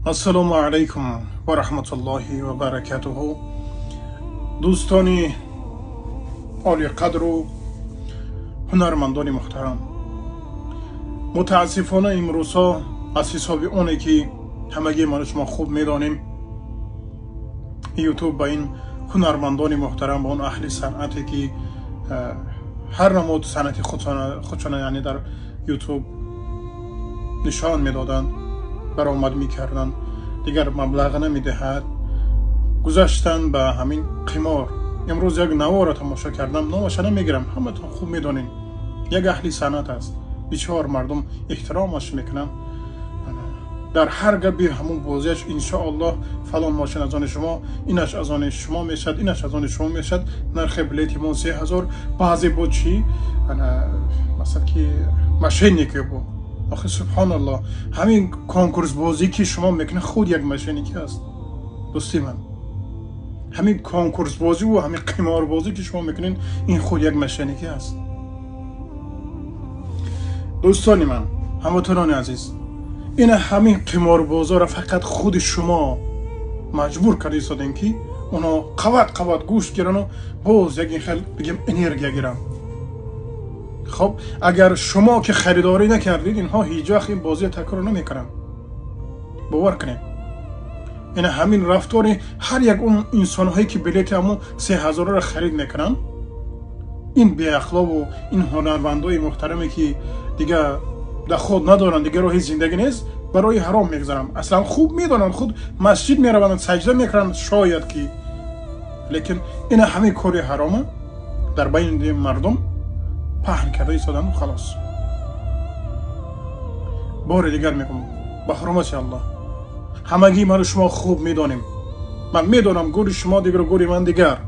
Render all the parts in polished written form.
Ассалому алайкум ва раҳматуллоҳи ва баракатуҳу. Дӯстони олиқадру ҳунармандони муҳтарам, мутаассифона имрӯзҳо аз ҳисоби оне ки ҳамагии ману шумо хуб медонем, Ютуб ба ин ҳунармандони муҳтарам, ба он аҳли санъате ки ҳар намуд санъати худшона яъне дар Ютуб нишон медоданд, баромад мекарданд, дигар маблағ намедиҳад, гузаштанд ба ҳамин қимор. Имрӯз як наворо тамошо кардам, номаша намегирам, ҳаматон хуб медонем, як аҳли санъат аст, бисёр мардум эҳтиромаш мекунанд. Дар ҳар гапи ҳамун бозиаш иншоаллоҳ фалон мошин аз они шумо, инаш аз они шумо мешавад, инаш аз они шумо мешавад, нархи билети мо 3000. Баъзе буд чӣ, масалан ки мошенники буд. Охи субҳоналлоҳ, ҳамин конкурсбозӣ ки шумо мекунед худ як мошенникӣ аст, дӯсти ман. Ҳамин конкурсбозиву ҳамин қиморбозӣ ки шумо мекунед, ин худ як мошенникӣ аст. Дӯстони ман, ҳамватанони азиз, ина ҳамин қиморбозоро фақат худи шумо маҷбур карда истодем ки оно қават қават гӯшт гирану боз як ин хел бигем энергия гиранд. Хоб, агар шумо ки харидорӣ накардед, инҳо ҳеҷ вақт ин бозиро такрор намекунанд, бовар кунед. Ина ҳамин рафтори ҳар як он инсонҳое ки билети ҳамун 3000-ро харид мекунанд, ин беахлову ин ҳунармандои муҳтараме ки дигар даход надоранд, дигар роҳи зиндагӣ нест, барои ҳаром мегузаранд. Аслан хуб медонанд, худ масҷид мераванд, саҷда мекунанд шояд ки, лекин ина ҳамин кори ҳарома дар байни мардум паҳн карда истоданду халос. Бори дигар мегӯм, ба ҳурмати Аллоҳ, ҳамагии ману шумо хуб медонем, ман медонам гури шумо дигару гури ман дигар,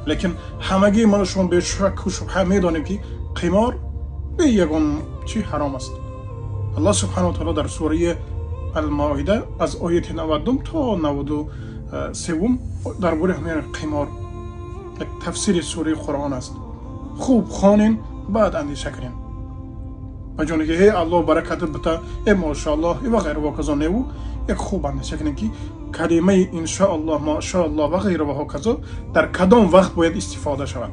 лекин ҳамагии ману шумо бешакку шубҳа медонем ки қимор бе ягон чӣ ҳаром аст. Аллоҳ субҳанаҳу ва таоло дар сураи Алмоида аз ояти 90 то 93 дар бораи ҳамин қимор як тафсири сураи Қуръон аст. Хуб хонен, баъд андеша кунем. Ба ҷоне ки ҳе Аллоҳ баракат бита, э мошааллоҳ ва ғайра ва ҳоказо неву, як хуб андеша кунем ки калимаи иншоаллоҳ, мошааллоҳ ва ғайра ва ҳоказо дар кадом вақт бояд истифода шавад.